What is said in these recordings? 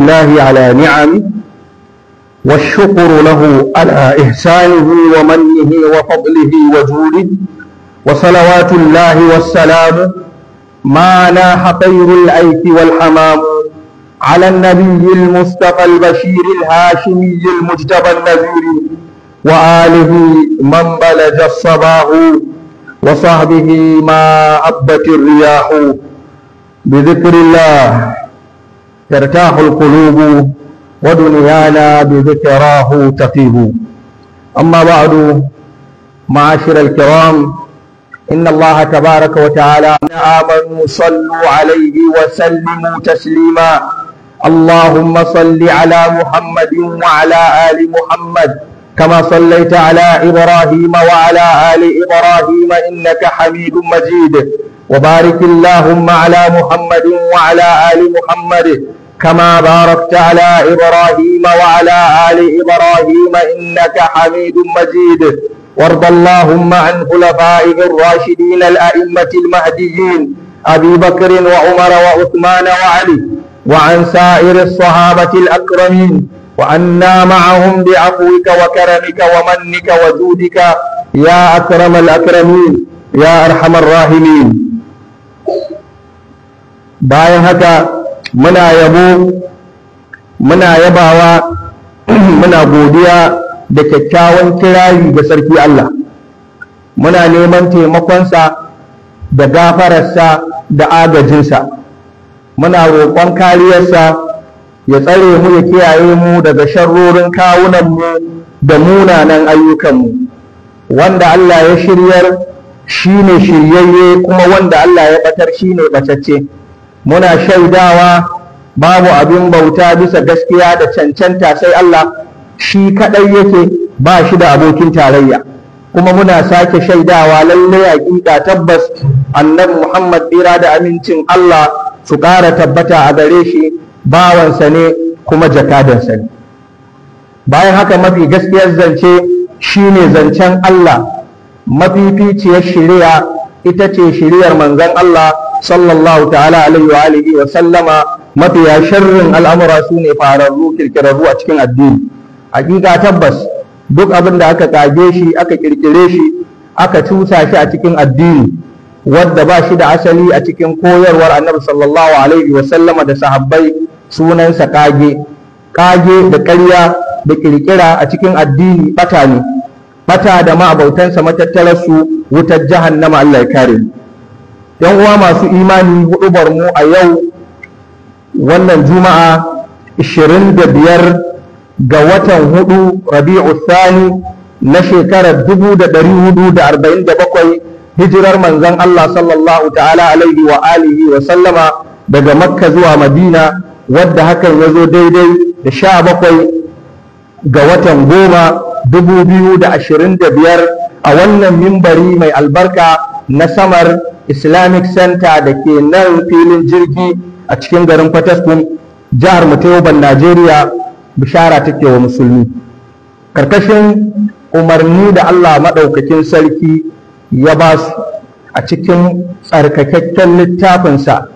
لله على نعمه، والشكر له على إحسانه ومنه وفضله وجوده، وصلوات الله والسلام ما ناح طير الأيك والحمام على النبي المصطفى البشير الهاشمي المجتبى النذير، وآله من بلج الصباح، وصحبه ما أبت الرياح. بذكر الله ترتاح القلوب، ودنيانا بذكراه تطيب. أما بعد، معاشر الكرام، إن الله تبارك وتعالى آمنوا صلوا عليه وسلموا تسليما. اللهم صل على محمد وعلى آل محمد كما صليت على إبراهيم وعلى آل إبراهيم إنك حميد مجيد، وبارك اللهم على محمد وعلى آل محمد كما باركت على إبراهيم وعلى آل إبراهيم إنك حميد مجيد. وارض اللهم عن خلفائه الراشدين الأئمة المهديين أبي بكر وعمر وعثمان وعلي، وعن سائر الصحابة الأكرمين، وعنا معهم بعفوك وكرمك ومنك وجودك يا أكرم الأكرمين يا أرحم الراحمين. Bayan haka، muna yabo، muna yabawa، muna godiya da kyakkyawan kirari ga sarki Allah. Muna neman taimakonsa da gafararsa da agajinsa. Muna roƙon kariyarsa, ya tsare mu, ya kiyaye mu daga sharrorin kawunanmu da munanan ayyukanmu. Wanda Allah ya shiryar shine shiryayye, kuma wanda Allah ya batar shine batacce. Muna shaidawa babu abin bauta bisa gaskiya da cancanta sai Allah, shi kadai yake, ba shi da abokin tarayya. Kuma muna sake shaidawa lalle hakika tabbas Annabi Muhammad, tsira da amincin Allah su ƙara tabbata a gare shi, bawansa ne kuma jakadansa ne. Bayan haka, mafi gaskiyar zance shine zancen Allah, mafificiyar shari'a ita ce shari'ar manzon Allah sallallahu ta'ala alaihi wa alihi wa sallama, mafiya sharrin al'amura su ne fararru, kirkirarru a cikin addini. Hakika tabbas duk abin da aka kage shi, aka kirkire shi, aka cusa shi a cikin addini, wadda ba shi da asali a cikin koyarwar Annabi sallallahu alaihi wa sallama da sahabbai, sunansa kage. Kage da ƙarya da kirkira a cikin addini bata ne. Bata da ma'abautansa matattararsu wutar jahannama, Allah ya kare mu. Yan uwa masu imani, hudubar mu a yau, wannan Juma'a 25 ga watan 4, Rabi'u Thani, na shekarar 1447 hijirar manzon Allah sallallahu ta'ala alaihi wa alihi wa sallama daga Makka zuwa Madina, wadda hakan ya zo daidai da 17 ga watan 10, 2025, a wannan mimbari mai albarka na Samar Islamic Center da ke nan filin jirgi a cikin garin Fataskum, jihar mu ta Yoban, Najeriya, bishara take wa musulmi. Karkashin umarni da Allah maɗaukakin sarki ya ba su a cikin tsarkakakken littafinsa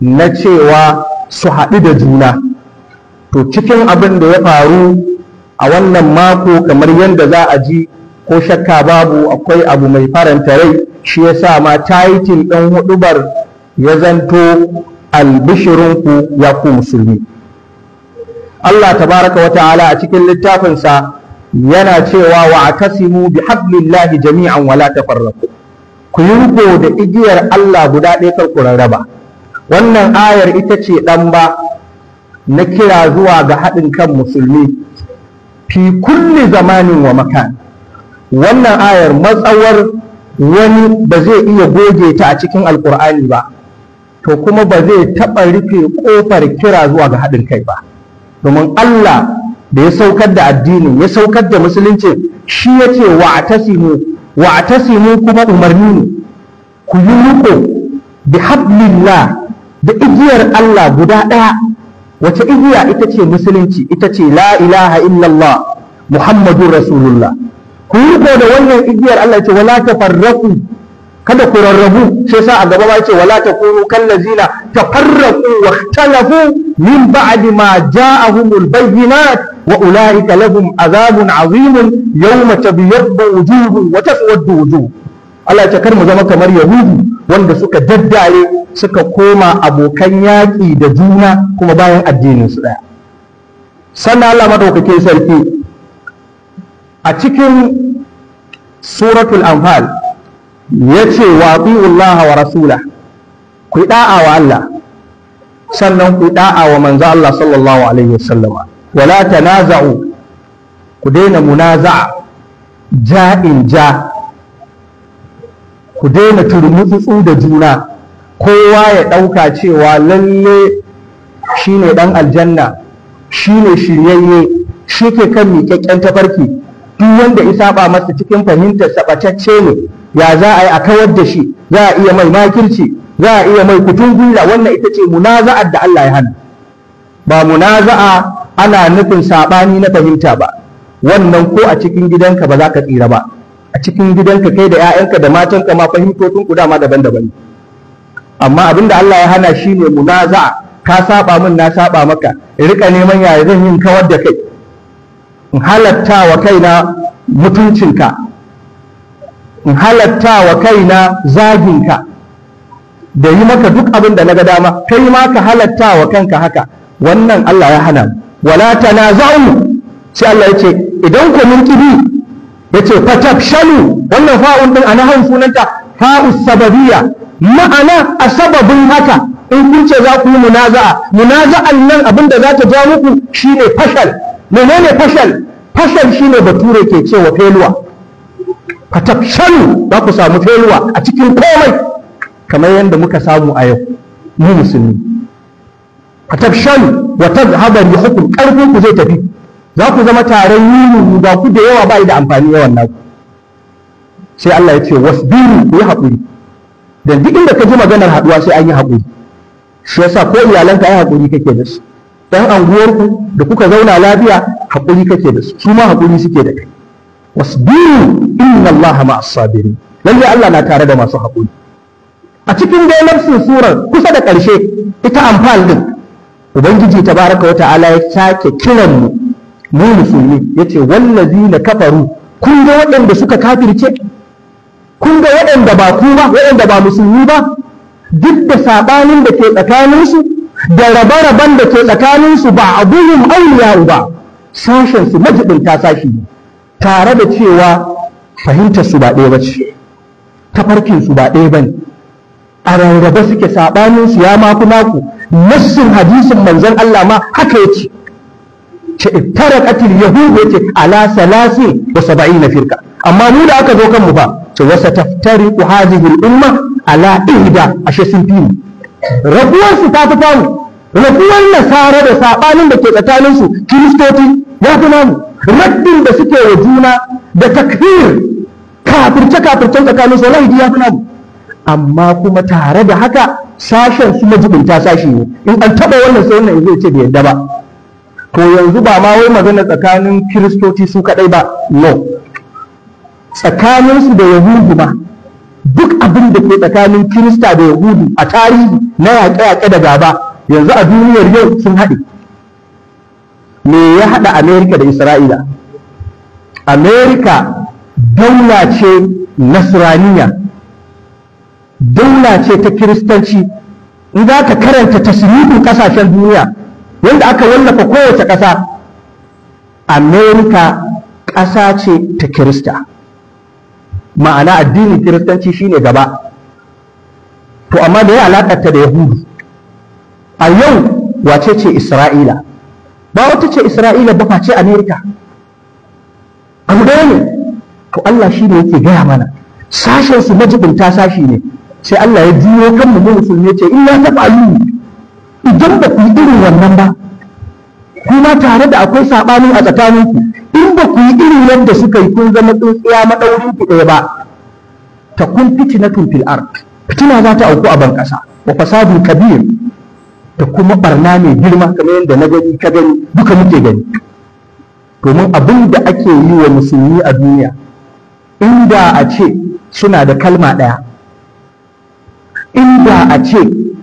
na cewa su haɗu da juna. To, cikin abin da ya faru a wannan mako, kamar yadda za a ji, ko shakka babu akwai abu mai faranta rai. Shi ya sa ma title ɗin huɗubar ya zanto "Albishirinku ya ku musulmi". Allah tabaraka wa ta'ala a cikin littafinsa yana cewa: "Wa'tasimu bi hablillahi jami'an wala tafarraqu." Ku yi riko da igiyar Allah guda ɗaya, kar ku rarraba. Wannan ayar ita ce ɗan ba na kira zuwa ga haɗin kan musulmi fi kulli zamanin wa makan. Wannan ayar, matsawar wani ba zai iya goge ta a cikin Alkur'ani ba, to kuma ba zai taɓa rufe ƙofar kira zuwa ga haɗin kai ba, domin Allah da ya saukar da addinin, ya saukar da musulunci, shi ya ce "wa'tasimu". Wa'tasimu kuma umarni ne, ku yi riko bi hablillah, da igiyar Allah guda ɗaya. Wace igiya? Ita ce musulunci, ita ce la ilaha illallah Muhammadun Rasulullah. Ku yi riko da wannan igiyar. Allah ya ce "wala tafarraqu", kada ku rarrabu. Sai sa a gaba ma yace "wala takunu kallazina tafarraqu wa ikhtalafu min ba'di ma ja'ahumul bayyinat wa ulaika lahum azabun azimun yawma tabyaddu wujuhun wa taswaddu wujuh. Allah ya ce kar mu zama kamar Yahudu wanda suka daddare suka koma abokan yaƙi da juna kuma bayan addinin su ɗaya. Sannan Allah madaukakin sarki a cikin suratul Anfal ya ce wa Allah wa rasula, ku yi da'a wa Allah sannan ku yi da'a wa manzo Allah sallallahu alaihi wasallama, wala tanaza'u, ku daina munaza'a, ja'in ja, ku daina turmutsutsu da juna, kowa ya ɗauka cewa lalle shine ɗan aljanna, shine shiryayye, shi ke kan miƙaƙƙen tafarki, duk wanda ya saba masa cikin fahimtar sabatacce ne, ya za a yi a kawar da shi, za a iya mai makirci, za a iya mai kutun gwila. Wannan ita ce munaza'ar da Allah ya hana. Ba munaza'a ana nufin saɓani na fahimta ba, wannan ko a cikin gidanka ba za ka tsira ba. A cikin gidanka kai da 'ya'yanka da matanka ma fahimtocin ku dama daban-daban. Amma abin da Allah ya hana shine munaza'a, ka saba min na saba maka, in rika neman yaya zan yin kawar da kai, in halatta wa kaina mutuncinka, in halatta wa kaina zaginka, da yi maka duk abin da na ga dama, kai ma ka halatta wa kanka haka. Wannan Allah ya hana. Wala tanaza'u, sai Allah ya ce idan ku mun kibi, yace fatafshalu, wannan fa'un din ana han sunanta fa'us sababiyya, ma'ana a sababin haka in kun ce za ku yi munaza'a, munaza'an nan abin da za ta ja muku shine fashal. Menene fashal? Fashal shine bature ke cewa failure. Fatafshalu, za ku samu failure a cikin komai, kamar yadda muka samu a yau mu musulmi. Fatafshalu wa tadhhabu rihukum, karfin ku zai tafi, za ku zama taron yini ga ku da yawa, bai da amfani yawan naku. Sai Allah ya ce wasbiru, ku yi haƙuri. Dan duk inda ka ji maganar haɗuwa sai an yi haƙuri. Shi yasa ko iyalanka ai haƙuri kake da su, ɗan anguwarku da kuka zauna lafiya haƙuri kake da su, su ma haƙuri suke da kai. Wasbiru inna Allah ma'as sabirin, lalle Allah na tare da masu haƙuri. A cikin dai nafsin surar kusa da ƙarshe ita Anfal din, Ubangiji tabaraka wa ta'ala ya sake kiran mu mu musulmi, yace wallazina kafaru, kun ga waɗanda suka kafirce, kun ga waɗanda ba ku ba, waɗanda ba musulmi ba, duk da sabanin da ke tsakaninsu da rabe-raben da ke tsakaninsu, ba abuhum awliya'u ba, sashen su majibinta sashi ne, tare da cewa fahimtar su ba ɗaya ba ce, tafarkin su ba ɗaya ba ne, a rarrabe suke, sabanin su ya mafi naku. Nassin hadisin manzon Allah ma haka yace, ce iftaraqatil yahud, yace ala 73 firqa. Amma mu da aka zo kan mu fa, ce wasa taftariqu hadhihi al umma ala ihda, ashe sun fi mu rabuwar su ta fi tamu, rabuwar nasara da sabanin da ke tsakanin su kiristoci ya fi namu, raddin da suke wa juna da takfir kafirce kafircen tsakanin su wallahi ya fi namu. Amma kuma tare da haka sashen su majibinta sashi ne, in an taba wannan sai wannan zai ce bai yadda ba. To yanzu ba ma wai magana tsakanin kiristoci su kadai ba, no, tsakaninsu da yahudu ma, duk abin da ke tsakanin kirista da yahudu a tarihi na yaƙe-yaƙe da gaba, yanzu a duniyar yau sun haɗe. Me ya haɗa Amerika da Isra'ila? Amerika daula ce nasraniya, daula ce ta kiristanci. In za ka karanta tasirifin ƙasashen duniya wanda aka wallafa kowace ƙasa, Amerika ƙasa ce ta kirista, ma'ana addinin kiristanci shine gaba. To amma da ya alakarta da yahudu a yau, wace ce Isra'ila? Ba wata ce Isra'ila ba face Amerika, abu ɗaya ne. To Allah shi ne yake gaya mana sashen su majibinta sashi ne. Sai Allah ya juyo kan mu musulmi ya ce illa taf'alu, idan ba ku yi irin wannan ba, kuma tare da akwai saɓani a tsakaninku, in ba ku yi irin yadda suka yi kun zama tsintsiya maɗaurin ku ɗaya ba, ta kun fitinatun fil ard, fitina za ta auku a ban ƙasa, wa fasadun kabir, da kuma barna mai girma, kamar yadda na gani ka gani duka muke gani. Domin abin da ake yi wa musulmi a duniya, inda a ce suna da kalma ɗaya, inda a ce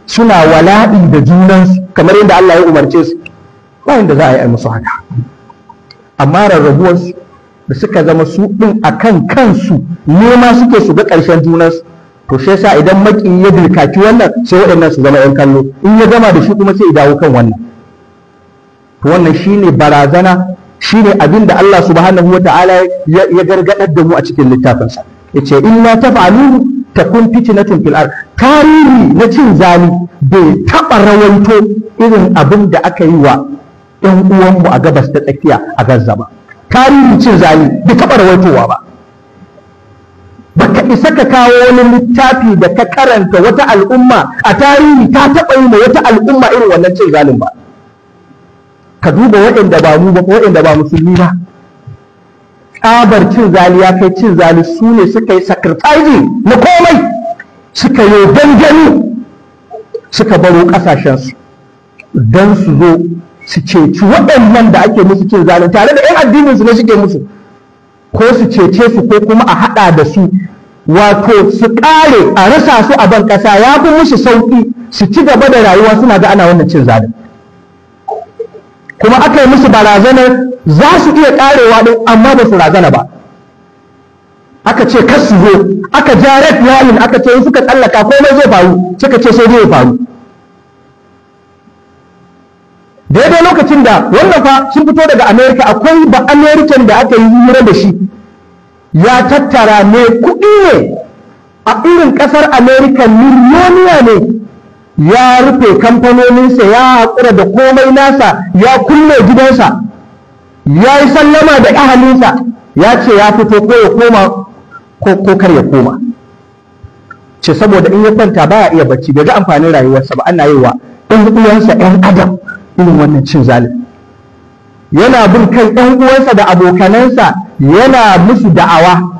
suna wala'i da junansu, kamar yadda Allah ya umarce su. Ba yadda za a yi musu haka. Amma rarrabuwarsu da suka zama su ɗin a kan kansu nema suke su ga ƙarshen junansu. To shi yasa idan maƙiyi ya dirkaki wannan, sai waɗannan su zama 'yan kallo, in ya gama da shi kuma sai ya dawo kan wannan. To wannan shine barazana, shine abin da Allah subhanahu wata'ala ya gargadar da mu a cikin littafinsa. Yace illa taf'aluhu takun fitnatun fil ard. Tarihi na cin zali bai taɓa rawaito irin abin da aka yi wa ɗan uwanmu a gabas ta tsakiya a Gaza ba. Tarihin cin zali bai taɓa rawaitowa ba. Baka isa ka kawo wani littafi da ka karanta wata al'umma a tarihi ta taɓa yi ma wata al'umma irin wannan cin zalin ba. Ka duba waɗanda ba mu ba, waɗanda ba musulmi ba, tsabar cin zali ya kai cin zali, su ne suka yi sacrificing na komai, suka yi gangami, suka baro ƙasashensu don su zo su ceci waɗannan da ake musu cin zalin, tare da 'yan addinin su ne suke musu, ko su cece su ko kuma a haɗa da su, wato su ƙare a rasa su a ban ƙasa ya fi musu sauƙi su ci gaba da rayuwa suna ga ana wannan cin zalin. Kuma aka yi musu barazanar za su iya ƙarewa ɗin, amma ba su razana ba. Aka ce kar su zo, aka ja red line, aka ce in suka tsallaka komai zai faru, suka ce sai zai faru. Daidai lokacin da wannan fa sun fito daga America, akwai ba American da aka yi hira da shi, ya tattara mai kuɗi ne a irin ƙasar America, miliyoniya ne, ya rufe kamfanoninsa, ya haƙura da komai nasa, ya kulle gidansa, ya yi sallama da ahalinsa, ya ce ya fito ko ya koma ko kar ya koma. Ce saboda in ya kwanta baya iya bacci, bai ga amfanin rayuwarsa ba, ana yi wa ɗan uwansa ɗan adam irin wannan cin zalim. Yana bin kan ɗan uwansa da abokanansa, yana musu da'awa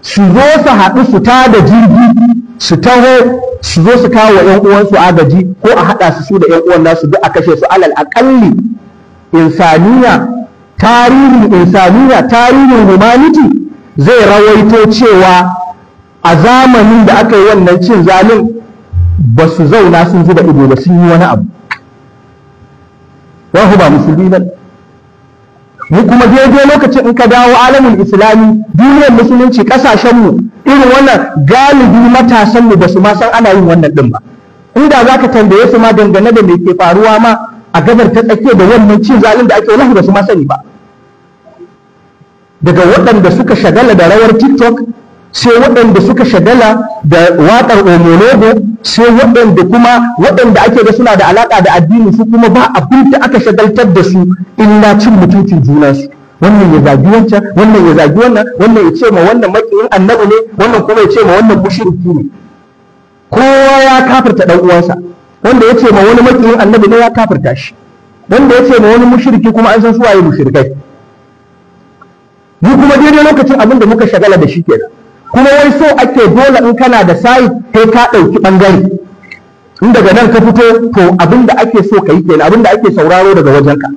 su zo su haɗu su tada jirgi su taho su zo su kawo ƴan uwansu agaji, ko a haɗa su da ƴan uwan nasu duk a kashe su. Alal aƙalli insaniya, tarihin insaniya, tarihin humanity zai rawaito cewa a zamanin da aka yi wannan cin zalin ba su zauna sun zuba ido ba, sun yi wani abu. Wahu ba musulmi ba. Mu kuma daidai lokacin in ka dawo alamul islami, duniyar musulunci, kasashenmu irin wannan galibi matasanmu ba su ma san ana yin wannan din ba. Inda za ka tambaye su ma dangane da me ke faruwa ma a gabar ta tsakiya da wannan cin zalin da ake, wallahi ba su ma sani ba. Daga waɗanda suka shagala da rawar TikTok, sai waɗanda suka shagala da waƙar omologo, sai waɗanda kuma waɗanda ake ga suna da alaƙa da addini, su kuma ba abin da aka shagaltar da su illa cin mutuncin junansu. Wannan ya zagi wancan, wannan ya zagi wannan, wannan ya ce ma wannan maƙiyin annabi ne, wannan kuma ya ce ma wannan mushriki ne. Kowa ya kafirta ɗan uwansa. Wanda ya ce ma wani maƙiyin annabi ne ya kafirta shi, wanda ya ce ma wani mushriki kuma an san su waye mushrikai. Mu kuma daidai lokacin abin da muka shagala da shi kenan. Kuma wai so ake dole in kana da sayi sai ka ɗauki ɓangare, in daga nan ka fito to abin da ake so ka yi kenan, abin da ake sauraro daga wajenka.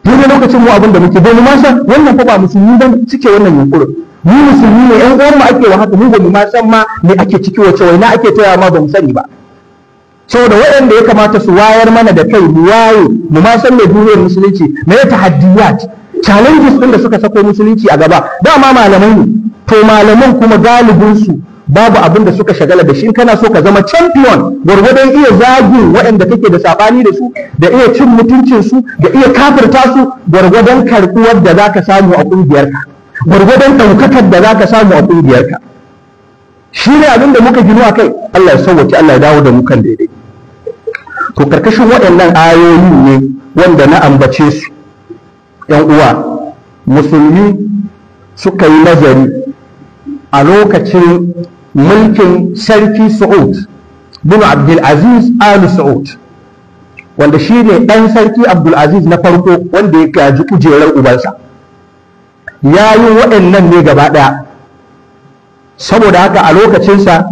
Daidai lokacin mu abin da muke ba mu ma san wannan fa ba musulmi ba suke wannan yunkurin. Mu musulmi ne, ƴan uwan mu ake wa haka, mu ba mu ma san ma me ake ciki, wace waina ake taya ma ba mu sani ba. Saboda waɗanda ya kamata su wayar mana da kai, mu waye, mu ma san me duniyar musulunci, me tahaddiyat, challenges ɗin da suka sako musulunci a gaba. Dama malamai ne, to malaman kuma galibinsu babu abin da suka shagala da shi. In kana so ka zama champion, gwargwadon iya zagin waɗanda kake da saɓani da su, da iya cin mutuncin su, da iya kafirta su, gwargwadon karɓuwar da zaka samu a ƙungiyarka, gwargwadon ɗaukakar da zaka samu a ƙungiyarka. Shi ne abin da muka ginu a kai. Allah ya sauwace, Allah ya dawo da mu kan daidai. To karkashin waɗannan ayoyi ne wanda na ambace su, ‘yan uwa musulmi suka yi nazari a lokacin mulkin sarki Saud bin Abdulaziz Al Saud, wanda shi ne ɗan sarki Abdulaziz na farko wanda ya gaji kujerar ubansa. Ya yi waɗannan ne gaba ɗaya. Saboda haka a lokacinsa,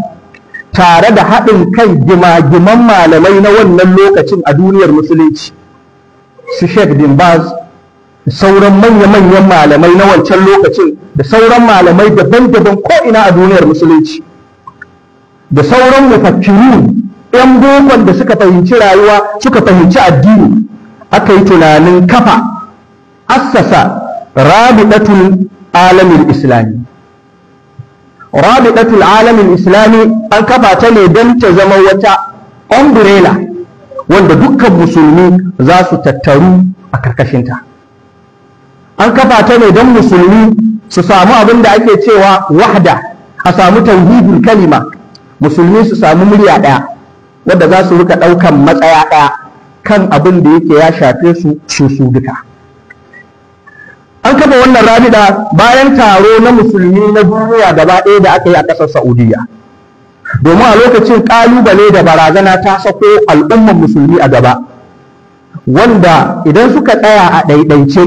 tare da haɗin kan gima-giman malamai na wannan lokacin a duniyar musulunci, su Sheikh bin Baz, sauran manya-manyan malamai na wancan lokacin, da sauran malamai daban-daban ko'ina a duniyar musulunci, da sauran mufakkiru 'yan bokon da suka fahimci rayuwa, suka fahimci addini, aka yi tunanin kafa assasa Rabidatul Alamin Islami. Rabidatul Alamin Islami an kafa ta ne don ta zama wata umbrella wanda dukkan musulmi za su tattaru a karkashinta. An kafa ta ne don musulmi su samu abin da ake cewa wahda, a samu tauhidul kalima, musulmi su samu murya ɗaya wadda za su rika ɗaukan matsaya ɗaya kan abin da yake ya shafe su su duka. An kafa wannan rabida bayan taro na musulmi na duniya gaba ɗaya da aka yi a ƙasar Saudiya, domin a lokacin ƙalubale da barazana ta sako al'umman musulmi a gaba, wanda idan suka tsaya a ɗaiɗaice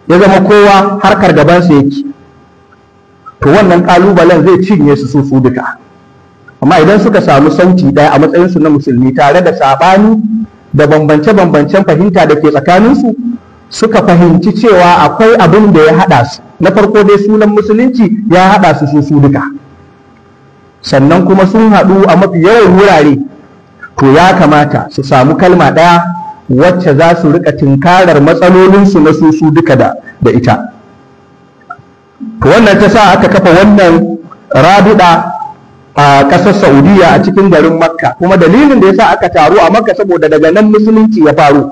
ya zama kowa harkar gabansa yake, to wannan ƙalubalen zai cinye su su duka. Amma idan suka samu sauti ɗaya a matsayinsu na musulmi, tare da saɓani da bambance-bambancen fahimta da ke tsakaninsu, suka fahimci cewa akwai abin da ya haɗa su. Na farko dai sunan musulunci ya haɗa su su duka, sannan kuma sun haɗu a mafi yawan wurare, to ya kamata su samu kalma ɗaya wacce za su rika tinkarar matsalolinsu na su duka da ita. To wannan ta sa aka kafa wannan rabida a ƙasar Saudiya a cikin garin Makka. Kuma dalilin da ya sa aka taru a Makka saboda daga nan musulunci ya faru.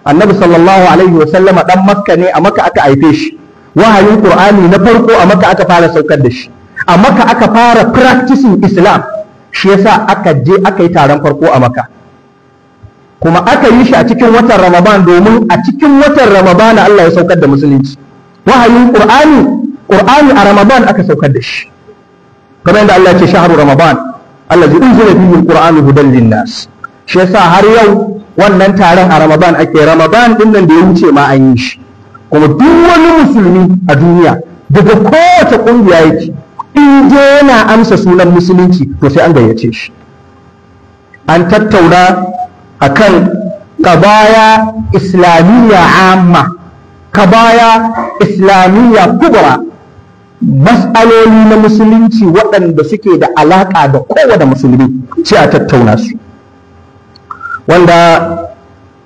Annabi sallallahu alaihi wa sallama dan Makka ne, a Makka aka haife shi. Wahayin Qur'ani na farko a Makka aka fara saukar da shi, a Makka aka fara practicing Islam. Shi yasa aka je aka yi taron farko a Makka, kuma aka yi shi a cikin watan Ramadan, domin a cikin watan Ramadan Allah ya saukar da musulunci. Wahayin Qur'ani a Ramadan aka saukar da shi, kamar yadda Allah ya ce shahru Ramadan allazi unzila fihi al-Qur'anu hudan lin-nas. Shi yasa har yau wannan taron a Ramadan ake. Ramadan din nan da ya wuce ma an yi shi, kuma duk wani musulmi a duniya daga kowace kungiya yake, in je yana amsa sunan musulunci to sai an gayyace shi. An tattauna akan kabaya islamiyya amma, kabaya islamiyya kubra, mas'aloli na musulunci waɗanda suke da alaƙa da kowane musulmi, sai a tattauna su. Wanda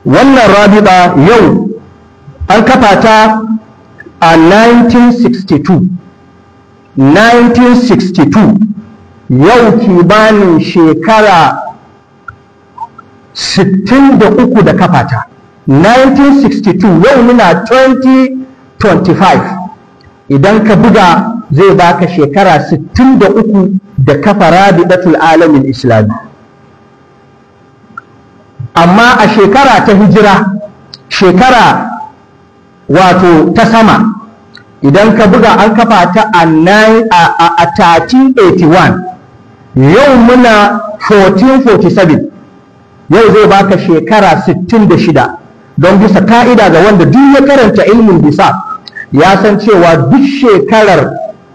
wannan rabida yau an kafa ta a 1962, 1962, yau kimanin shekara 63 da kafa ta. 1962, yau muna 2025, idan ka buga zai baka shekara 63 da kafa Rabidatul Alamin Islami. Amma a shekara ta hijira, shekara wato ta sama, idan ka buga an kafa ta a 1381, yau muna 1447, yau zai baka shekara 66. Don bisa ka'ida ga wanda duk ya karanta ilmin bisa ya san cewa duk shekarar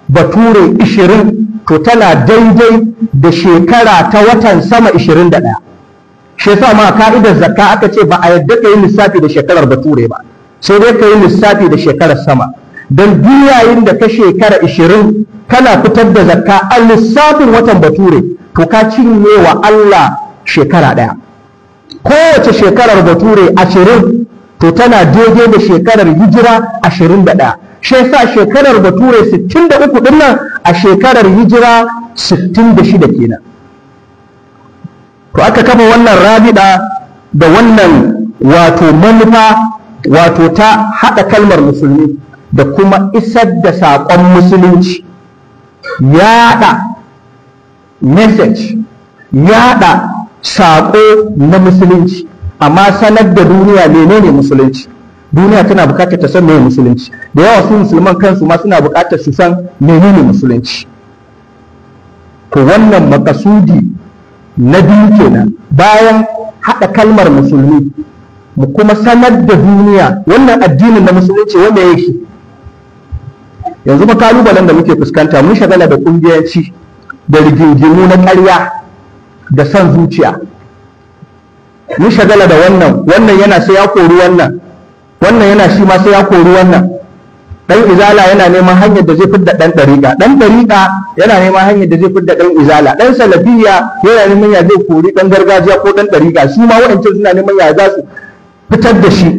bature 20 to tana daidai da shekara ta watan sama 21. Shi yasa ma ka'idar zakka aka ce ba a yadda ka yi lissafi da shekarar bature ba, sai dai ka yi lissafi da shekarar sama. Don duk yayin da ka shekara 20 kana fitar da zakka a lissafin watan bature, to ka cinye wa Allah shekara ɗaya. Kowace shekarar bature 20 to tana daidai da shekarar hijira 21. Shi yasa shekarar bature 63 din nan a shekarar hijira 66 kenan. To aka kafa wannan rabida da wannan wato manufa, wato ta haɗa kalmar musulmi da kuma isar da saƙon musulunci, yaɗa message, yaɗa saƙo na musulunci, amma sanar da duniya menene musulunci. Duniya tana buƙatar ta san meye musulunci. Da yawa su musulman kansu ma suna buƙatar su san menene musulunci. To wannan makasudi na biyu kenan, bayan haɗa kalmar musulmi, mu kuma sanar da duniya wannan addinin na musulunci wanda yake. Yanzu ba kalubalen da muke fuskanta, mun shagala da kungiyanci da rigingimu na ƙarya da son zuciya. Mun shagala da wannan, wannan yana sai ya kori wannan, wannan yana shi ma sai ya kori wannan. Dan izala yana neman hanyar da zai fidda dan dariƙa, dan dariƙa yana neman hanyar da zai fidda dan izala, dan salafiya yana neman ya zai kori dan gargajiya ko dan dariƙa, su ma wa'ancan suna neman ya za su fitar da shi.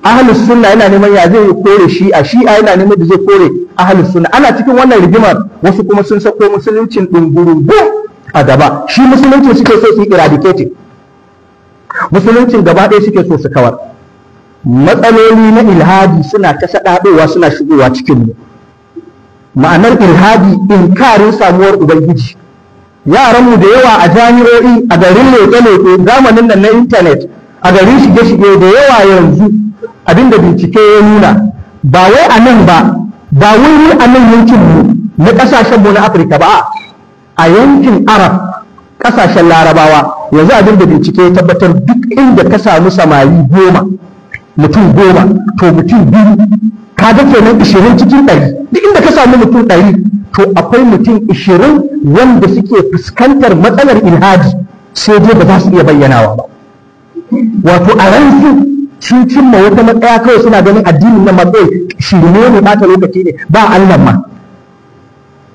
Ahlus sunna yana neman ya zai kore shi'a, shi'a yana neman da zai kore ahlus sunna. Ana cikin wannan rigimar wasu kuma sun sako musuluncin dungurungu a gaba. Shi musuluncin suke so su yi eradicating, musuluncin gaba ɗaya suke so su kawar. Matsaloli na ilhadi suna ta saɗaɗowa suna shigowa cikin mu. Ma'anar ilhadi inkarin samuwar ubangiji. Yaranmu da yawa a jami'o'i, a garin leƙe-leƙe, zamanin nan na intanet, a garin shige-shige da yawa yanzu, abinda bincike ya nuna, ba wai a nan ba, ba wai a nan yankin mu na ƙasashen mu na Afirka ba, a yankin Arab, ƙasashen Larabawa, yanzu abinda bincike ya tabbatar, duk inda ka samu samari 10, mutum 10, to mutum 2, kaga kenan 20 cikin 100. Duk inda ka samu mutum 100, to akwai mutum 20 wanda suke fuskantar matsalar ilhadi, sai dai ba za su iya bayyanawa ba. Wato a ransu sun cimma wata matsaya, kawai suna ganin addinin nan ma kawai shirme ne, bata lokaci ne, ba Allah ma.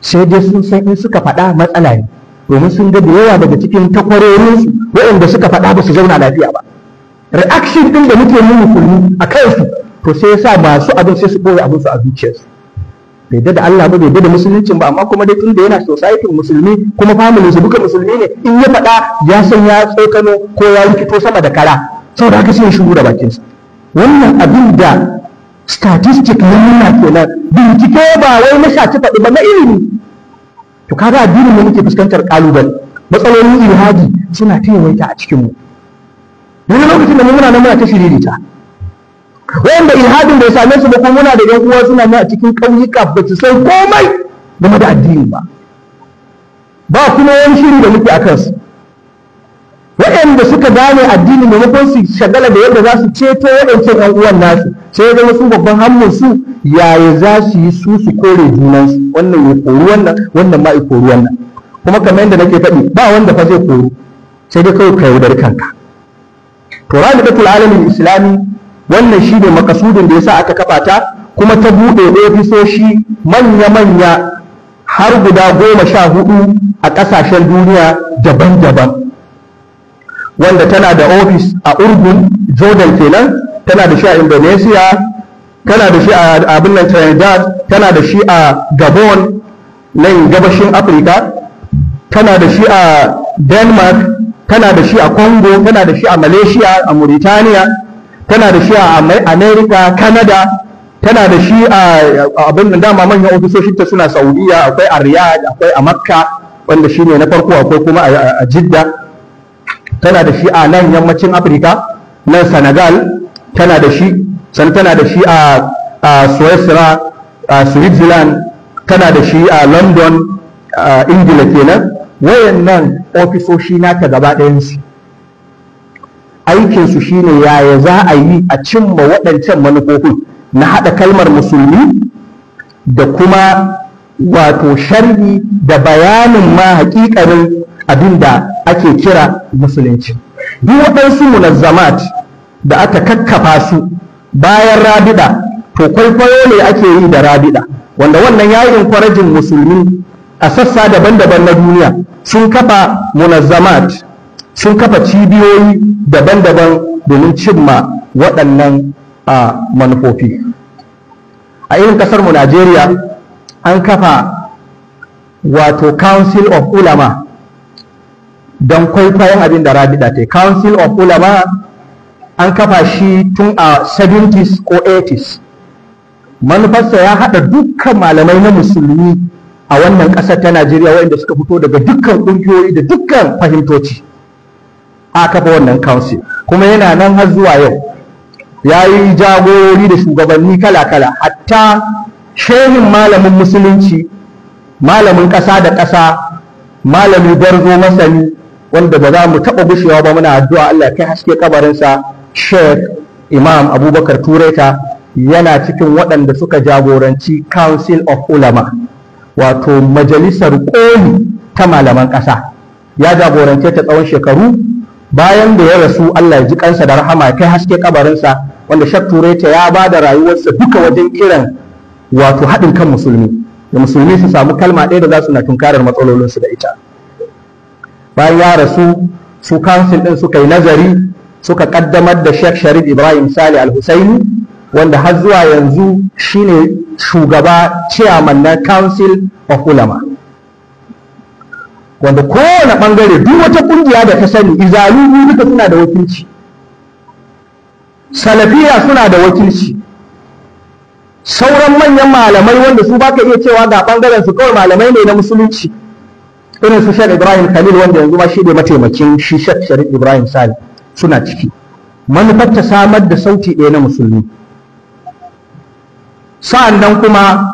Sai dai sun san in suka faɗa matsala ne, domin sun ga da yawa daga cikin takwarorinsu waɗanda suka faɗa ba su zauna lafiya ba. Reaction ɗin da muke yi musulmi a kansu, to sai yasa masu abin sai su ɓoye abin su a zuciyarsu. Bai yadda da Allah ba, bai yadda da musuluncin ba, amma kuma dai tunda yana society musulmi kuma family su duka musulmi ne, in ya faɗa ya san ya tsokano ko ya rikito sama da kara, saboda haka sai ya shigo da bakinsa. Wannan abin da statistic na nuna kenan, bincike ba wai na shaci faɗi ba, na ilimi. To kaga addinin mu muke fuskantar kalubale, matsalolin ilhadi suna ta yawaita a cikin mu. Wani lokacin da mu muna nan muna ta shiririta, wanda ilhadin bai same su ba, ko muna da yan uwa suna nan a cikin ƙauyuka ba su san komai game da addini ba, ba kuma wani shiri da muke a kansu. Waɗanda suka gane addini, maimakon su shagala da yadda za su ceto waɗancan yan uwan nasu, sai ya zama su babban hammun su yaya za su yi su su kore junansu, wannan ya kori wannan, wannan ma ya kori wannan. Kuma kamar yadda nake faɗi, ba wanda fa zai koru, sai dai kawai ka yaudari kanka. To Rabi'atul Alamin Islami, wannan shine makasudin da yasa aka kafa ta, kuma ta buɗe ofisoshi manya-manya har guda 14 a ƙasashen duniya daban-daban, wanda tana da ofis a Urdun, Jordan kenan, tana da shi a Indonesia, tana da shi a abin nan Trinidad, tana da shi a Gabon nan gabashin Afirka, tana da shi a Denmark, tana da shi a Congo, tana da shi a Malaysia, a Mauritania, tana da shi a America, Canada, tana da shi a abin da dama manyan ofisoshinta suna Saudiya, akwai a Riyadh, akwai a Makka wanda shine na farko, akwai kuma a Jidda. Tana da shi a nan yammacin Afirka, nan Senegal tana da shi, san tana da shi a Switzerland, tana da shi a London, Ingila kenan. Wayannan ofisoshi nata gaba ɗayansu aikinsu shine yaya za a yi a cimma waɗancan manufofin na haɗa kalmar musulmi da kuma wato sharhi da bayanin ma haƙiƙanin abin da ake kira musulunci. Duk waɗansu munazzamat da aka kakkafa su bayan rabida, to kwaikwayo ne ake yi da rabida, wanda wannan ya yi encouraging musulmi a sassa daban-daban na duniya sun kafa munazzamat, sun kafa cibiyoyi daban-daban domin cimma waɗannan manufofi. A irin ƙasar mu Najeriya an kafa wato Council of Ulama don kwaikwayon abin da rabida ta. Council of Ulama an kafa shi tun a 70s ko 80s. Manufarsa ya haɗa dukkan malamai na musulmi a wannan ƙasar ta Najeriya waɗanda suka fito daga dukkan ƙungiyoyi da dukkan fahimtoci. A kafa wannan council kuma yana nan har zuwa yau. Ya yi jagorori da shugabanni kala-kala, hatta shehin malamin musulunci, malamin ƙasa da ƙasa, malami gwarzo masani wanda ba za mu taɓa gushewa ba muna addu'a Allah kai haske kabarinsa, Sheikh Imam Abubakar Tureta, yana cikin waɗanda suka jagoranci Council of Ulama, wato majalisar ƙoli ta malaman ƙasa. Ya jagorance ta tsawon shekaru. Bayan da ya rasu, Allah ya ji kansa da rahama, kai haske kabarinsa, Wanda Sheikh Tureta ya ba da rayuwarsa duka wajen kiran wato haɗin kan musulmi, da musulmi su samu kalma ɗaya da za su na tunkarar matsalolinsu da ita. Bayan ya rasu, su council ɗin suka yi nazari, suka ƙaddamar da Sheikh Sharif Ibrahim Saleh Al-Husaini, wanda har zuwa yanzu shine shugaba, chairman na Council of Ulama, wanda kowane ɓangare, duk wata ƙungiya da ta sani, izalu duka suna da wakilci, salafiya suna da wakilci, sauran manyan malamai wanda su baka iya cewa ga ɓangaren su, kawai malamai ne na musulunci, irin su Sheikh Ibrahim Khalil, wanda yanzu ma shi ne mataimakin shi Sheikh Sharif Ibrahim Saleh, suna ciki. Manufar ta samar da sauti ɗaya na musulmi. Sa'an nan kuma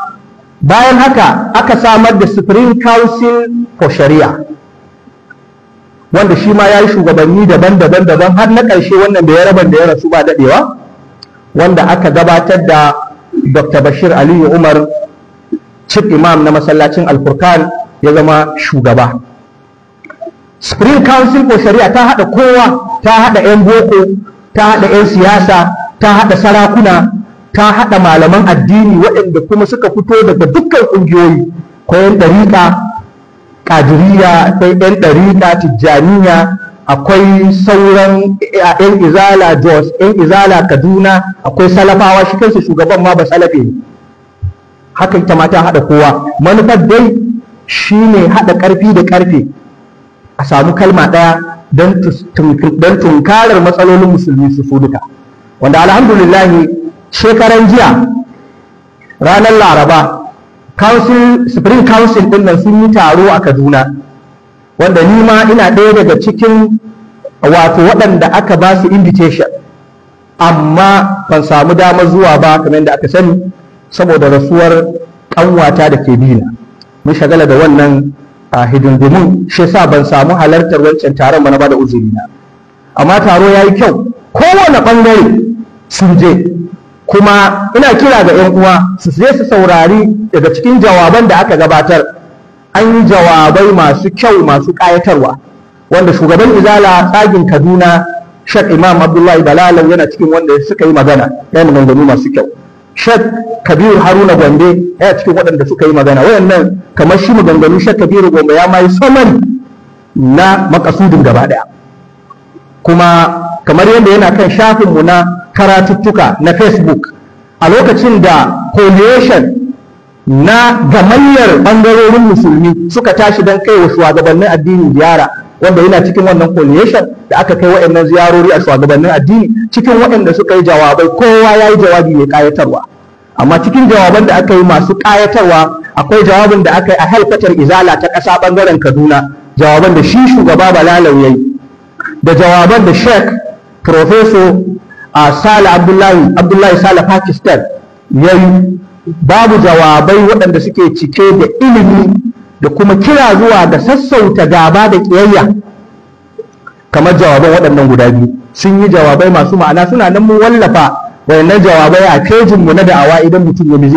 bayan haka aka samar da Supreme Council for Sharia, wanda shi ma ya yi shugabanni daban-daban daban, har na ƙarshe wannan da ya raban da ya rasu ba daɗewa, wanda aka gabatar da Dr. Bashir Aliyu Umar, Chief Imam na masallacin Alfurkan, ya zama shugaba. Supreme Council for Sharia ta haɗa kowa, ta haɗa 'yan boko, ta haɗa 'yan siyasa, ta haɗa sarakuna, ta haɗa malaman addini, waɗanda kuma suka fito daga dukkan ƙungiyoyi, ko 'yan ɗariƙa ƙadiriya, akwai 'yan ɗariƙa tijjaniya, akwai sauran 'yan Izala Jos, 'yan Izala Kaduna, akwai salafawa, shi kansu shugaban ma ba salafe ne. Haka ita ma ta haɗa kowa. Manufar dai shine haɗa ƙarfi da ƙarfe a samu kalma ɗaya don tunkarar matsalolin musulmi su su duka. Wanda alhamdulillahi, shekaran jiya ranar Laraba, council, Supreme Council din nan sun yi taro a Kaduna, wanda ni ma ina ɗaya daga cikin wato waɗanda aka ba su invitation, amma ban samu damar zuwa ba kamar yadda aka sani, saboda rasuwar ƙanwata da ke bina. Mun shagala da wannan hidindimun, shi yasa ban samu halartar wancan taron ba, na bada uzuri na. Amma taro ya yi kyau, kowane ɓangare sun je. Kuma ina kira ga 'yan uwa su je su saurari daga cikin jawaban da aka gabatar. An yi jawabai masu kyau, masu ƙayatarwa, wanda shugaban Izala tsagin Kaduna, Sheikh Imam Abdullahi Balalau, yana cikin wanda suka yi magana, ya maganganu masu kyau. Sheikh Kabiru Haruna Gombe yana cikin waɗanda suka yi magana. Wayannan kamar shi maganganu Sheikh Kabiru Gombe ya mai summary na makasudin gaba ɗaya. Kuma kamar yadda yana kan shafinmu na karatuttuka na Facebook, a lokacin da coalition na gamayyar ɓangarorin musulmi suka tashi don kai wa shugabannin addini ziyara, wanda yana cikin wannan coalition da aka kai waɗannan ziyarori a shugabannin addini, cikin waɗanda suka yi jawabai, kowa ya yi jawabi mai ƙayatarwa. Amma cikin jawaban da aka yi masu ƙayatarwa, akwai jawabin da aka yi a helkwatar Izala ta ƙasa ɓangaren Kaduna, jawaban da shi shugaba Balalau ya yi, da jawaban da Sheikh Professor Sale Abdullahi, Abdullahi Sale Pakistan, ya yi. Babu jawabai waɗanda suke cike da ilimi da kuma kira zuwa ga sassauta gaba da ƙiyayya kamar jawaban waɗannan guda biyu. Sun yi jawabai masu ma'ana, suna nan, mun wallafa wayannan jawabai a pejinmu na da'awa, idan mutum ya bi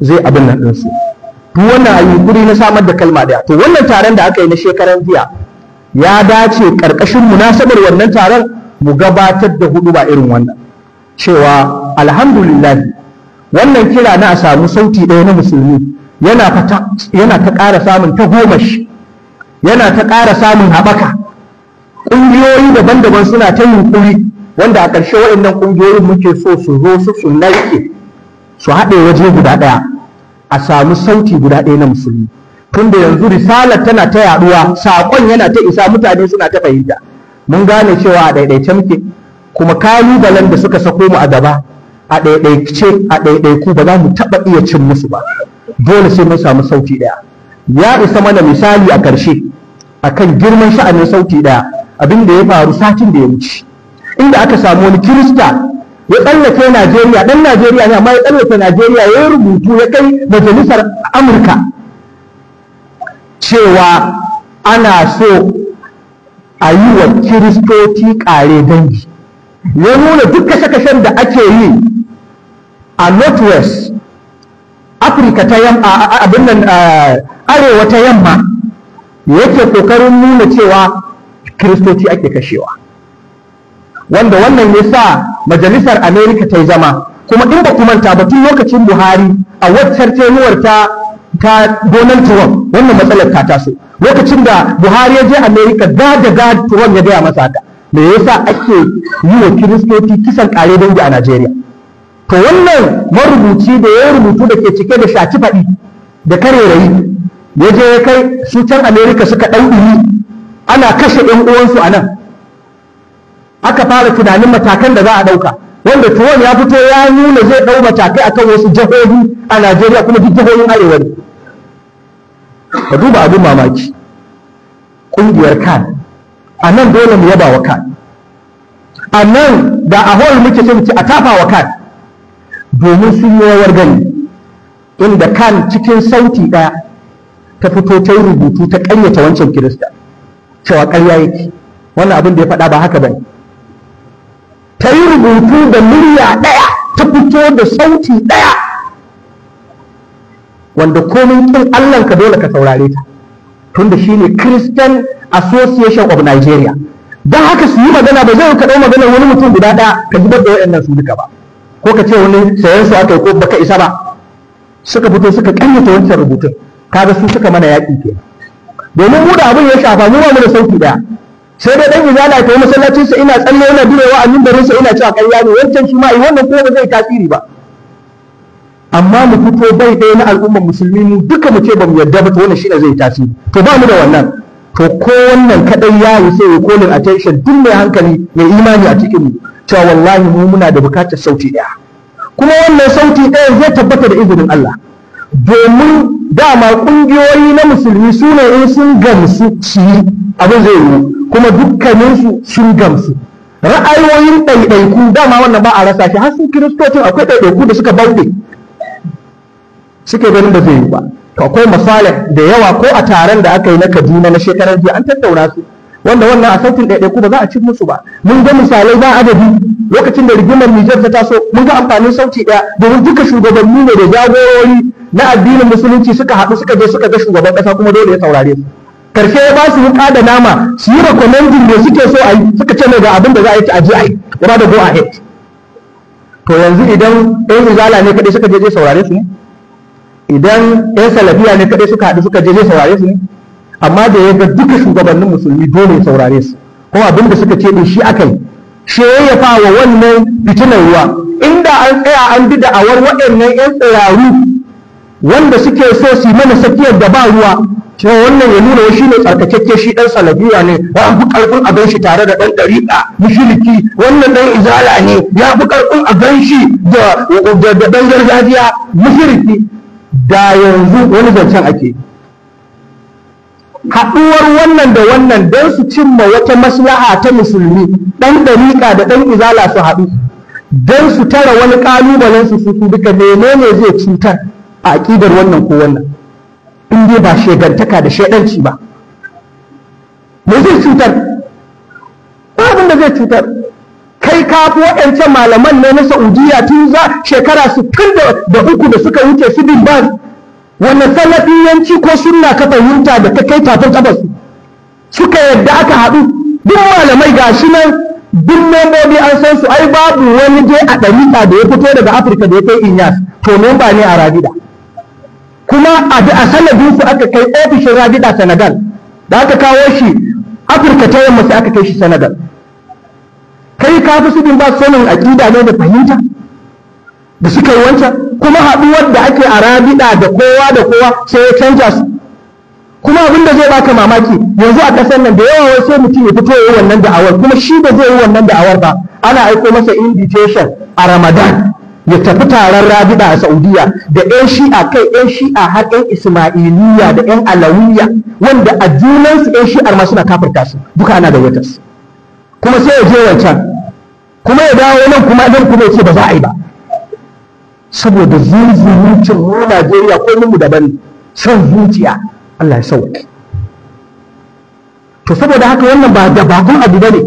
zai abin nan ɗinsu. Duk wannan a yunkuri na samar da kalma ɗaya. To, wannan taron da aka yi na shekaran jiya ya dace ƙarƙashin munasabar wannan taron mu gabatar da hudu ba irin wannan, cewa alhamdulillah, wannan kira na a samu sauti ɗaya na musulmi yana ta ƙara samun tagomashi, yana ta ƙara samun haɓaka. Ƙungiyoyi daban-daban suna ta yunƙuri, wanda a ƙarshe waɗannan ƙungiyoyin muke so su zo su narke, su haɗe waje guda ɗaya, a samu sauti guda ɗaya na musulmi. Tunda yanzu risalar tana ta yaɗuwa, saƙon yana ta isa, mutane suna ta fahimta, mun gane cewa a ɗaiɗaice muke, kuma kalubalen da suka sako mu a gaba a ɗaiɗaice, a ɗaiɗaiku, ba za mu taɓa iya cin musu ba. Dole sai mun samu sauti ɗaya. Ya isa mana misali a ƙarshe akan girman sha'anin sauti ɗaya abin da ya faru satin da ya wuce, inda aka samu wani Kirista ya tsallake Najeriya, ɗan Najeriya ne amma ya tsallake Najeriya, ya yi rubutu ya kai majalisar Amurka cewa ana so a yi wa Kiristoci ƙare dangi. Ya nuna duk kashe-kashen da ake yi a Northwest, Afirka ta yamma, abin nan, arewa ta yamma, yake kokarin nuna cewa Kiristoci ake kashewa. Wanda wannan ya sa majalisar Amerika ta yi zama. Kuma in ba ku manta ba, tun lokacin Buhari a waccar tenuwar ta Donald Trump, wannan matsalar ta taso. Lokacin da Buhari ya je Amerika, ga da ga Trump ya gaya masa haka: me yasa ake yi wa Kiristoci kisan kare dangi a Najeriya? To wannan marubuci da ya rubutu da ke cike da shaci faɗi da karerayi, ya je ya kai su can Amerika, suka ɗan ɗumi ana kashe ɗan uwansu a nan. Aka fara tunanin matakan da za a ɗauka, wanda Trump ya fito ya nuna zai ɗau matakai akan wasu jihohi a Najeriya, kuma duk jihohin arewa ne. Ka duba abin mamaki, ƙungiyar CAN a nan, dole mu yaba wa CAN a nan. Da a hall muke, sai mu ce a tafa wa CAN, domin sun yi rawar gani, inda CAN cikin sauti ɗaya ta fito ta yi rubutu ta ƙaryata wancan Kirista, cewa ƙarya yake, wannan abin da ya faɗa ba haka bane. Ta yi rubutu da murya ɗaya, ta fito da sauti ɗaya, wanda komin ƙin Allahnka dole ka saurare ta, tunda shi ne Christian Association of Nigeria. Don haka su yi magana, ba zai ka ɗau maganar wani mutum guda ɗaya ka zubar da waɗannan su duka ba, ko ka ce wani sayan su aka yi, ko baka isa ba. Suka fito suka ƙaryata wancan rubutun. Kaga su suka mana yaƙi ke, domin mu da abin ya shafa, mu ba mu da sauti ɗaya. Sai dai dan izala ta yi masallacin sa, ina tsalle yana durewa a mimbarin sa, ina cewa ƙarya ne wancan, shi ma yi wannan, ko ba zai tasiri ba. Amma mu fito bai ɗaya na al'ummar Musulmi, mu duka mu ce ba mu yarda ba, to wannan shine zai tasiri. To ba mu da wannan. To ko wannan kadai ya yi sai ya calling attention duk mai hankali, mai imani a cikin mu, cewa wallahi mu muna da bukatar sauti ɗaya. Kuma wannan sauti ɗaya zai tabbata da izinin Allah, domin dama ƙungiyoyi na Musulmi su ne in sun gamsu su yi abin zai yiwu, kuma dukkaninsu sun gamsu. Ra'ayoyin ɗaiɗaiku dama wannan ba a rasa shi, har su Kiristocin akwai ɗaiɗaiku da suka bauɗe, suke ganin ba zai yi ba. To akwai misalai da yawa, ko a taron da aka yi na Kaduna na shekarar jiya an tattauna su, wanda wannan a sautin ɗaiɗaiku ba za a cin musu ba. Mun ga misalai ba adadi. Lokacin da rigimar Nijar ta taso, mun ga amfanin sauti ɗaya, domin duka shugabanni ne da jagorori na addinin Musulunci suka haɗu, suka je suka ga shugaban ƙasa, kuma dole ya saurare su. Karshe ya ba su wuƙa da nama su yi recommending me suke so a yi. Suka ce mai ga abin da za a yi, a je a yi, ya ba da go ahead. To yanzu idan ɗan Izala ne kaɗai suka je, zai saurare su ne? Idan ɗan Salafiya ne kaɗai suka haɗu suka je, zai saurare su ne? Amma da ya ga duka shugabannin Musulmi, dole ya saurare su, kuma abin da suka ce din shi aka yi. Shi ya wa wannan fitinar ruwa. Inda an tsaya an bi da'awar waɗannan 'yan tsiraru wanda suke so su yi mana tsakiyar da ba ruwa, cewa wannan ya nuna shi ne tsarkakakke, shi ɗan Salafiya ne, ya fi ƙarfin a shi tare da ɗan ɗariƙa mushriki, wannan ɗan Izala ne, ya fi ƙarfin a gan shi da ɗan gargajiya mushriki, da yanzu wani zancen ake. Haɗuwar wannan da wannan don su cimma wata maslaha ta Musulmi, ɗan ɗariƙa da ɗan Izala su haɗu don su tara wani ƙalubalen su su duka, menene zai cutar a aƙidar wannan ko wannan, in dai ba shegantaka da shaidanci ba? Me zai cutar? Ba abin da zai cutar. Kai ka fi waɗancan malaman ne na Saudiya tun za shekara 63 da suka wuce, su Bin Baz, wannan salafiyanci ko sunna ka fahimta da ka kai tafin kafarsu suka yadda aka haɗu? Duk malamai ga shi nan, duk membobi an san su. Ai babu wani je a ɗariƙa da ya fito daga Afirka da ya kai Inyas. To memba ne a Rabida, kuma a sanadin su aka kai ofishin Rabida Senegal. Da aka kawo shi Afirka ta Yamma, sai aka kai shi Senegal. Kai ka fi su Bin Baz sanin aƙida ne da fahimta da suka yi wancan? Kuma haɗuwar da ake a Rabida da kowa da kowa sai ya canja su. Kuma abin da zai baka mamaki, yanzu a ƙasar nan da yawa wai sai mutum ya fito ya yi wannan da'awar, kuma shi ba zai yi wannan da'awar ba. Ana aiko masa invitation a Ramadan ya tafi taron Rabida a Saudiya da 'yan Shi'a, kai 'yan Shi'a har 'yan Ismailiyya da 'yan Alawiyya, wanda a junansu 'yan Shi'ar ma suna kafirta su, duka ana gayyatar su. Kuma sai ya je wancan, kuma ya dawo nan, kuma nan kuma ya ce ba za a yi ba, saboda zunzurutun mu Najeriya ko mu daban, son zuciya. Allah ya sauke. To saboda haka wannan ba da bakon abu bane.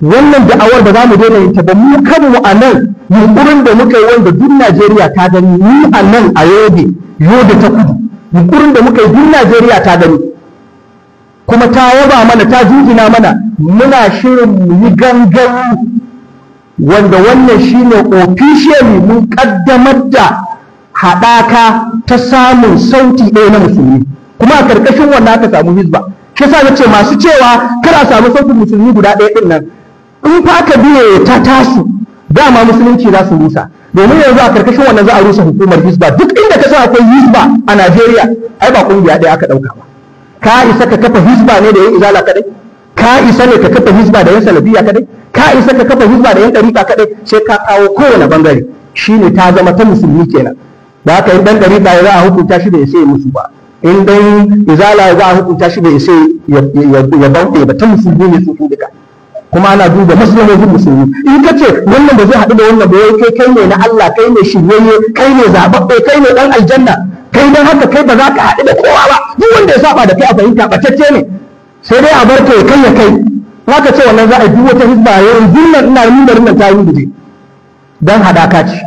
Wannan da'awar ba za mu daina yin ta ba. Mu kanmu a nan, yunkurin da muka yi wanda duk Najeriya ta gani, mu a nan a Yobe, Yobe ta Kudu, yunkurin da muka yi duk Najeriya ta gani, kuma ta yaba mana, ta jinjina mana. Muna shirin mu yi gangami. Wanda wannan shine officially mun kaddamar da haɗaka ta samun sauti ɗaya na musulmi, kuma a karkashin wannan aka samu hizba. Shi yasa nace masu cewa kar a samu sautin musulmi guda ɗaya ɗin nan, in fa aka biye ta tasu dama musulunci za su rusa. Domin yanzu a karkashin wannan za a rusa hukumar hizba. Duk inda ka san akwai hizba a Najeriya, ai ba kungiya ɗaya aka ɗauka ba. Ka isa ka kafa hizba ne da yan izala kadai? Ka isa ne ka kafa hizba da yan salafiya kadai? Ka isa ka kafa hizba da yan ɗariƙa kadai? Sai ka kawo kowane bangare. Shine ta zama ta musulmi kenan. Da haka in dan ɗariƙa za a hukunta shi bai sai musu ba, in dan izala za a hukunta shi bai sai ya bauɗe ba, ta musulmi ne su duka. Kuma ana duba maslahohin musulmi. In ka ce wannan ba zai haɗu da wannan ba, kai kai ne na Allah, kai ne shiryayye, kai ne zaɓaɓɓe, kai ne ɗan aljanna, kai dan haka kai ba za ka haɗu da kowa ba, duk wanda ya saba da kai a fahimta ɓatacce ne, sai dai a bar ka ya kai ya kai. Za ka ce wannan za a yi wata hizba yanzu nan, ina mimbarin nan ta yi guje don haɗaka ce.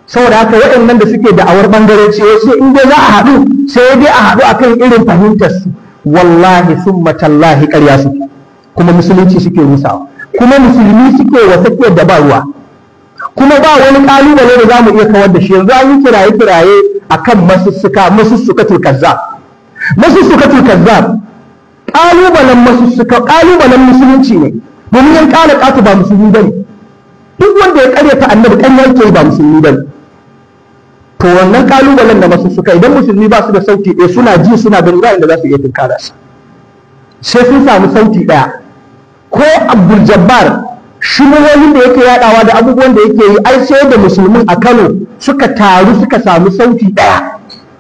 Saboda haka waɗannan da suke da'awar ɓangare ce, sai in dai za a haɗu sai dai a haɗu akan irin fahimtar su, wallahi summa tallahi ƙarya suke, kuma musulunci suke rusawa, kuma musulmi suke wa tsakiyar da ba ruwa. Kuma ba wani kalubale da zamu iya kawar da shi. Yanzu an yi kiraye kiraye akan masussuka, masussukatul kazzab, masussukatul kazzab. Kalubalen masussuka kalubalen musulunci ne, domin yan kala katu ba musulmi bane. Duk wanda ya karyata annabi ƙarya yake, ba musulmi bane. To wannan kalubalen da masussuka, idan musulmi ba su da sauti ɗaya, suna ji suna gani, ba inda za su iya tunkara su, sai sun samu sauti ɗaya. Ko Abdul Jabbar, shubuhohin da yake yadawa da abubuwan da yake yi, ai sai da musulmin a Kano suka taru suka samu sauti ɗaya.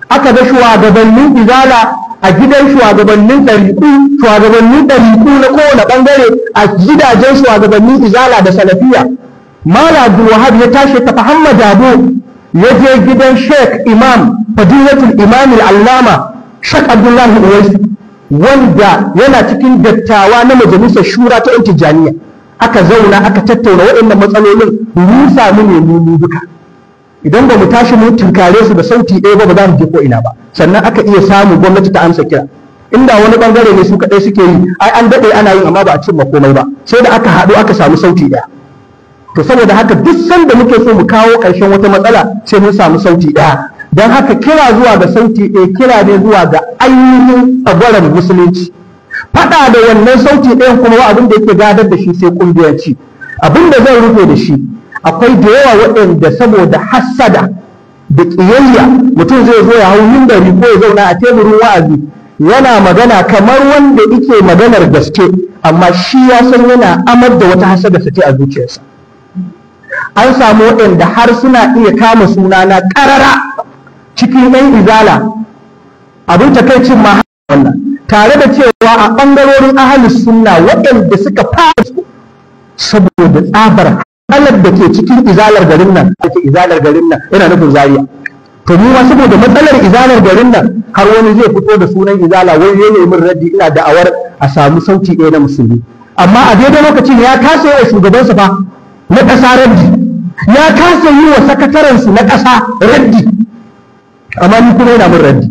Aka ga shugabannin izala a gidan shugabannin ɗariƙu, shugabannin ɗariƙu na kowane ɓangare a gidajen shugabannin izala da salafiya. Malam Abdul Wahab ya tashi tafi Muhammad Abu, ya je gidan Sheikh Imam Fadilatul Imam Al-Allama Sheikh Abdullahi Uwaisu, wanda yana cikin dattawa na majalisar shura ta yan Tijjaniya. Aka zauna aka tattauna waɗannan matsalolin, rusa mu ne mu duka. Idan ba mu tashi mun tunkare su da sauti ɗaya ba, ba za mu je ko ina ba. Sannan aka iya samu gwamnati ta amsa kira. Inda wani bangare ne su kaɗai suke yi, ai an daɗe ana yin amma ba a cimma komai ba, sai da aka haɗu aka samu sauti ɗaya. To saboda haka duk sanda muke so mu kawo ƙarshen wata matsala, sai mun samu sauti ɗaya. Don haka kira zuwa ga sauti ɗaya kira ne zuwa ga ainihin tsagwaron musulunci. Faɗa da wannan sauti ɗayan kuma ba abin da yake gadar da shi sai ƙungiyanci. Abin da zan rufe da shi, akwai da yawa waɗanda saboda hassada da ƙiyayya mutum zai zo ya hau mimbari ko ya zauna a teburin wa'azi yana magana kamar wanda yake maganar gaske, amma shi ya san yana amar da wata hassada sa ce a zuciyarsa. An samu waɗanda har suna iya kama sunana ƙarara cikin 'yan izala. Abin takaicin ma wannan, tare da cewa a ɓangarorin ahalus sunna waɗanda suka fara, saboda tsabar matsalar da ke cikin izalar garin nan, ake izalar garin nan yana nufin Zaria. To mu ma saboda matsalar izalar garin nan, har wani zai fito da sunan izala wai ya nemi raddi ina da'awar a samu sauti ɗaya na musulmi, amma a daidai lokacin ya kasa yi wa shugabansa fa na ƙasa raddi, ya kasa yi wa sakatarensu na ƙasa raddi, amma ni kuma yana min raddi.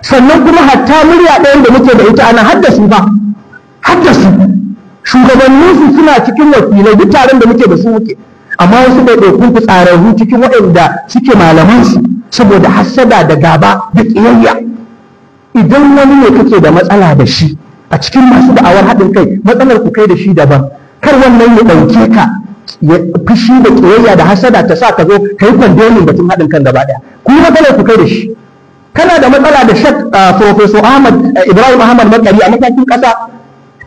Sannan kuma hatta murya ɗayan da muke da ita ana haddasu ba haddasu shugabanninsu suna cikin wakilai, duk taron da muke da su muke, amma wasu ɗaiɗaikun fitsararru cikin waɗanda suke malamansu, saboda hassada da gaba da ƙiyayya. Idan wani ne kake da matsala da shi a cikin masu da'awar haɗin kai, matsalar ku kai da shi daban. Kar wannan ya ɗauke ka ya fushi da ƙiyayya da hasada ta sa ka zo ka yi condemning batun haɗin kan gaba ɗaya. Ku yi matsalar ku kai da shi. Kana da matsala da Shek Professor Ahmad Ibrahim Ahmad Makari a matakin ƙasa,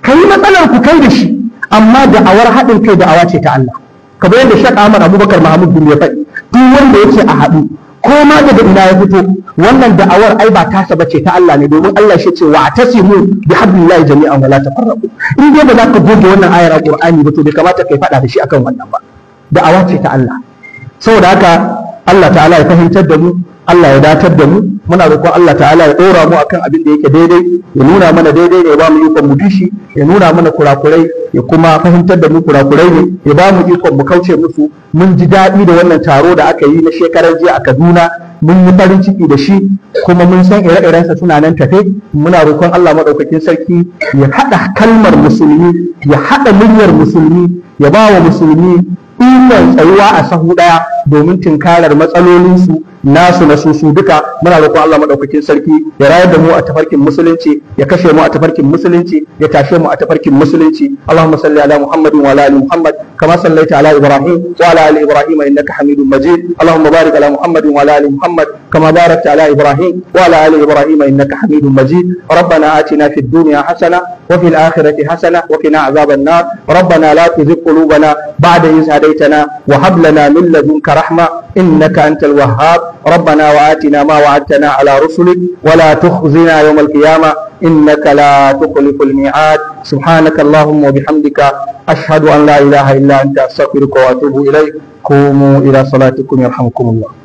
ka yi matsalar ku kai da shi, amma da'awar haɗin kai da'awa ce ta Allah. Kamar yadda Shek Ahmad Abubakar Mahmud bin ya faɗi, duk wanda yake a haɗu, ko ma daga ina ya fito, wannan da'awar ai ba tasa bace, ta Allah ne, domin Allah shi ce wa tasimu bi hablillahi jami'an wala tafarraqu. In dai ba za ka goge wannan ayar Alqur'ani ba, to bai kamata kai faɗa da shi akan wannan ba. Da'awa ce ta Allah. Saboda haka Allah ta'ala ya fahimtar da mu, Allah ya datar da mu. Muna roƙon Allah ta'ala ya ɗora mu akan abin da yake daidai, ya nuna mana daidai ne ya ba mu ikon mu bishi, ya nuna mana kurakurai ya kuma fahimtar da mu kurakurai ne, ya ba mu ikon mu kauce musu. Mun ji daɗi da wannan taro da aka yi na shekarar jiya a Kaduna. Mun yi farin ciki da shi, kuma mun san ire-irensa suna nan tafe. Muna roƙon Allah maɗaukakin sarki ya haɗa kalmar musulmi, ya haɗa muryar musulmi, ya ba wa musulmi ikon tsayuwa a sahu ɗaya domin tinkarar matsalolinsu nasu na su duka. Muna roƙon Allah maɗaukakin sarki ya rayar da mu a tafarkin musulunci, ya kashe mu a tafarkin musulunci, ya tashe mu a tafarkin musulunci. Allahumma salli ala Muhammadin wa ala ali Muhammad kama sallaita ala Ibrahim wa ala ali Ibrahim innaka Hamidum Majid. Allahumma barik ala Muhammadin wa ala ali Muhammad kama barakta ala Ibrahim wa ala ali Ibrahim innaka Hamidum Majid. ربنا آتنا في الدنيا حسنة وفي الآخرة حسنة وقنا عذاب النار. ربنا لا تزغ قلوبنا بعد إذ هديتنا وهب لنا من لدنك رحمة إنك أنت الوهاب. ربنا وآتنا ما وعدتنا على رسلك ولا تخزنا يوم القيامة إنك لا تخلف الميعاد. سبحانك اللهم وبحمدك، أشهد أن لا إله إلا أنت، أستغفرك وأتوب إليك. قوموا إلى صلاتكم يرحمكم الله.